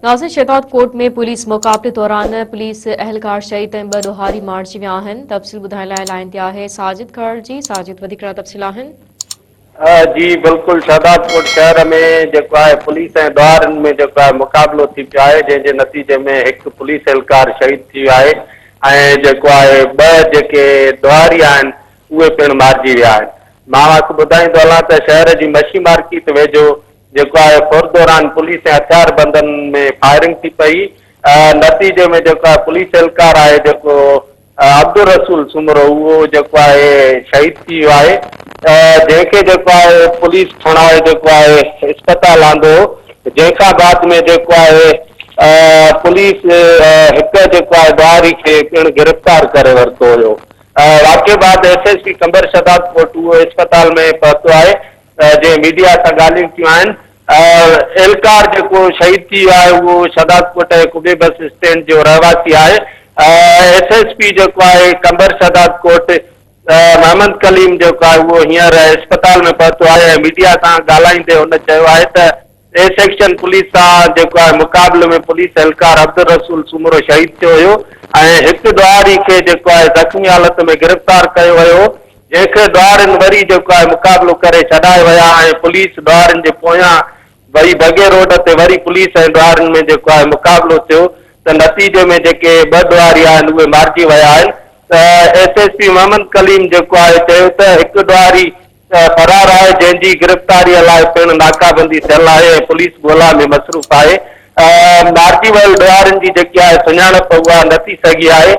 ناظر شهداد ڪوٽ ۾ پوليس مقابلي دوران پوليس اهلڪار شهيد ۽ ٻه ڏوهاري مارجي ويا آهن تفصيل ٻڌائڻ لاء لائين تي آهي ساجد کهڙ جي ساجد وڌيڪ ڪهڙا تفصيل آهن. جي بلڪل شهداد ڪوٽ شهر ۾ جيڪو آهي پوليس ۽ ڏوهارين ۾ جيڪو آهي مقابلو ٿي پيو آهي جنهن جي نتيجي ۾ هڪ پوليس اهلڪار شهيد ٿي ويو آهي ۽ جيڪو آهي ٻه جيڪي ڏوهاري آهن اهي پڻ مارجي ويا آهن مان اوهان کي ٻڌائيندو هلان ته شهر جي مشي مارڪيٽ ويجهو جيڪو آهي ڦر دوران پوليس ۽ هٿياربندن ۾ فائرنگ ٿي پئي نتيجي ۾ جيڪو آهي پوليس اهلڪار آهي جيڪو عبدالرسول سومرو اهو جيڪو آهي شهيد ٿي ويو آهي جنهن کي جيڪو آهي پوليس کڻائي جيڪو آهي اسپتال آندو هو جنهن کان بعد ۾ جيڪو آهي پوليس هڪ جيڪو آهي ڏوهاري کي پڻ گرفتار ڪري ورتو هيو واقعي بعد S S P Qambar Shahdadkot اهو اسپتال ۾ پهتو آهي جنهن ميڊيا سان ڳالهيون ڪيون آهن. اهلڪار جيڪو شهيد ٿي ويو آهي اهو شهدادڪوٽ جي قبي بس اسٽينڊ جو رهواسي آهي. ايس ايس پي جيڪو آهي قمبر شهدادڪوٽ محمد ڪليم جيڪو آهي اهو هينئر اسپتال ۾ پهتو آهي ۽ ميڊيا سان ڳالهائيندي هن چيو آهي ته اي سيڪشن پوليس سان جيڪو آهي مقابلي ۾ پوليس اهلڪار عبدالرسول سومرو شهيد ٿيو هيو ۽ هڪ ڏوهاري کي جيڪو آهي زخمي حالت ۾ گرفتار ڪيو ويو هو جنهن کي ڏوهارين وري جيڪو آهي مقابلو ڪري ڇڏائي ويا ۽ پوليس ڏوهارين جي پويان وئي بگي روڊ تي وري پوليس ۽ ڏوهارين ۾ جيڪو آهي مقابلو ٿيو ته نتيجي ۾ جيڪي ٻه ڏوهاري آهن اهي مارجي ويا آهن ته S S P Muhammad Kaleem جيڪو آهي چيو ته هڪ ڏوهاري فرار آهي جنهن جي گرفتاري لاء پڻ ناڪابندي ٿيل آهي ۽ پوليس ڳولا ۾ مصروف آهي. مارجي ويل ڏوهارين جي جيڪي آهي سڃاڻپ اها نه ٿي سگهي آهي.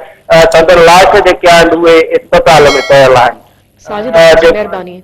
سندن لاش جيڪي آهن اهي اسپتال ۾ پيل آهن. ساجد اوهان جي مهرباني.